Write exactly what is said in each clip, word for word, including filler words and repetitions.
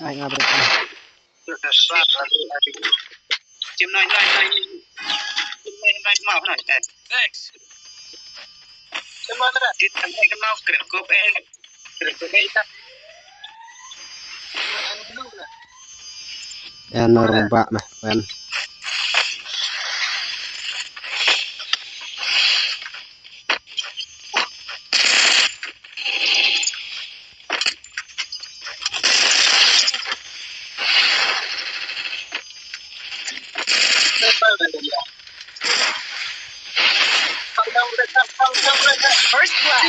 Ai nga bro. Thanks. Ïa nor ba meh wen. First blood.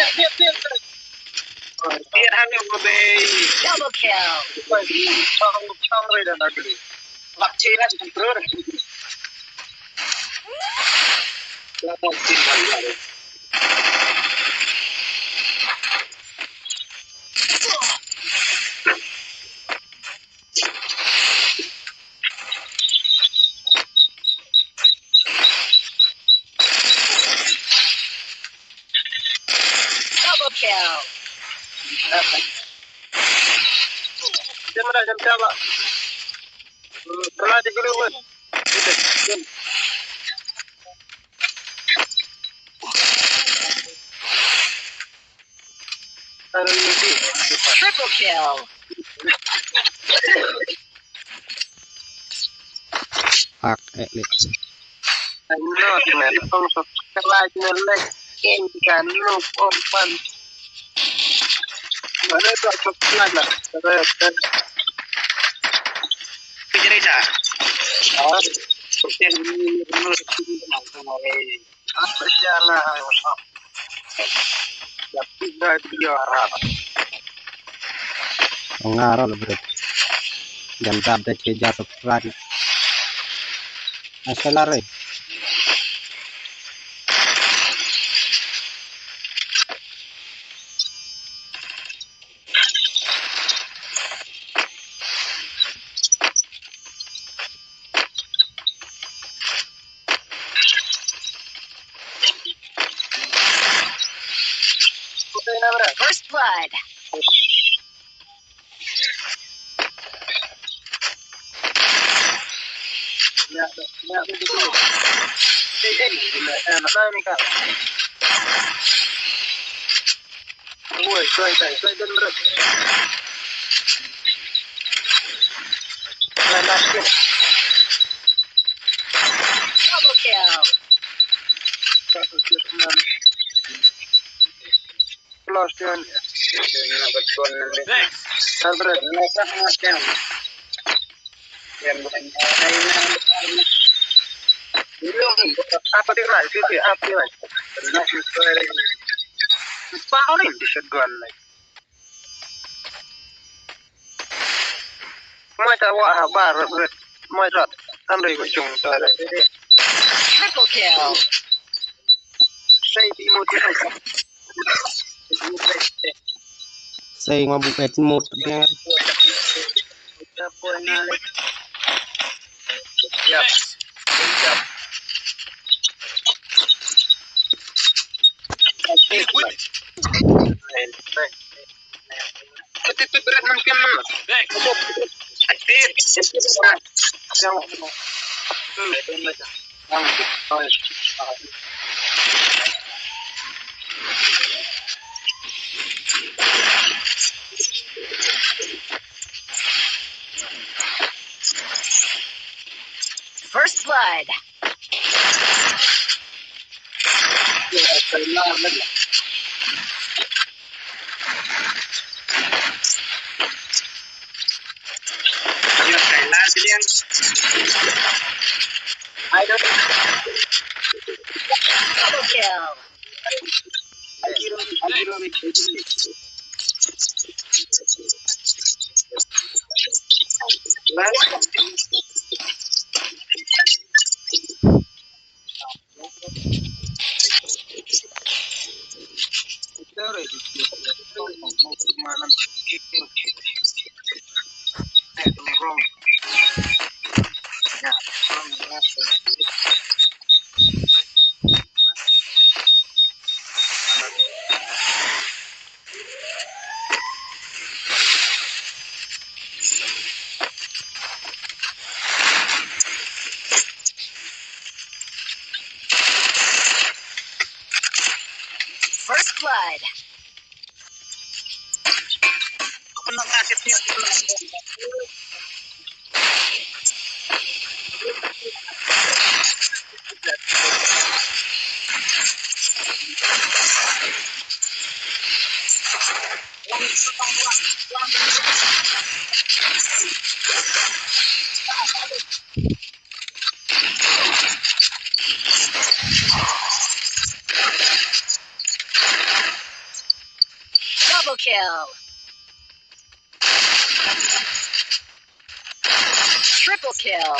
Double kill. Double kill. Jam dah, jam siapa? Hmm, pernah di gulu pun. Triple kill. Hak, eh, ni. Not, man. Tong subscribe na like, ken kan no open. Mana tu subscribe lah. Pijrita. Ah, seperti ini. Nga ra la bro. Jan dap da ke ja subscribe. Asal re. First blood. Double kill. Thanks. Apa dia lah, sisi apa dia lah. Paling di seduan lah. Mai ta wa ha bar ret. Mai rat. Kan dei ko chung ta dei. Triple kill. Sai di mo ti. Sai ngam bu et mo ti. Yep. Yep. First blood. Double kill. Blood. Double kill. Triple kill.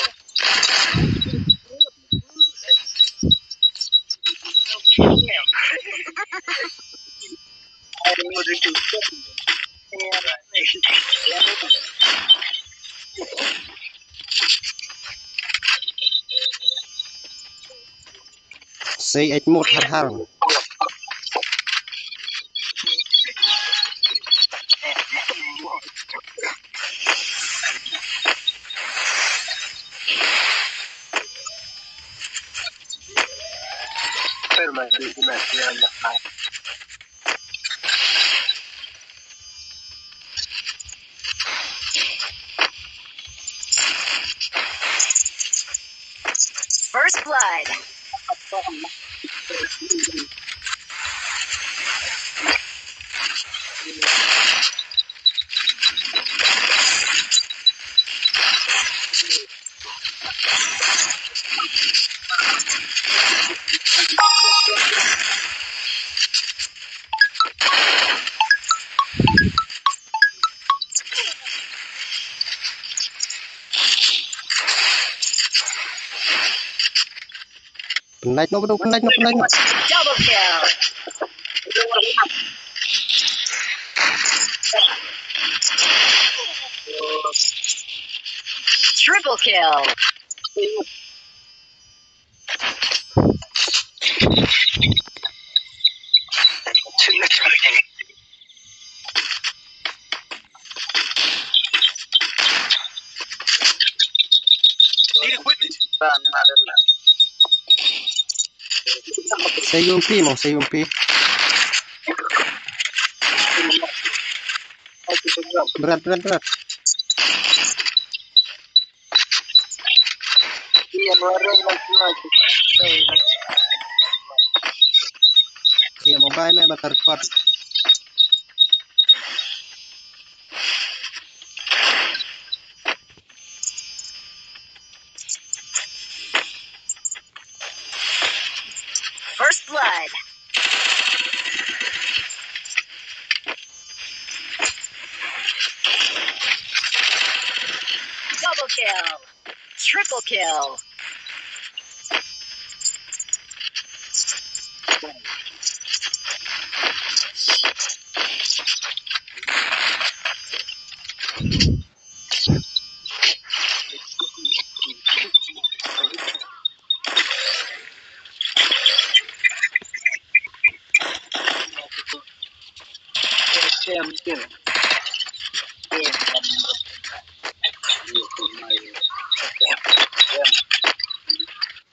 Sei ait mut har har. First blood. Pynlait noh, pynlait noh, pynlait noh. Double kill. Triple kill. Sa yumpi mo, sa yumpi. Berat, berat, berat. Iya, mobile me bakar kuat. First blood. Double kill. Triple kill.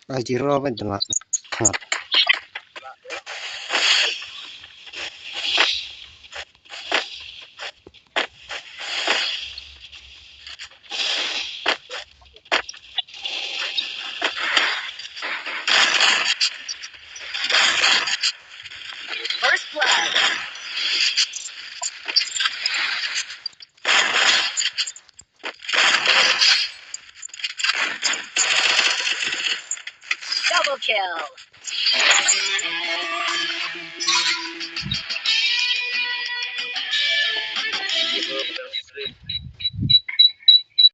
Ai, zero ban tengah. Tengah. First blood. Double kill.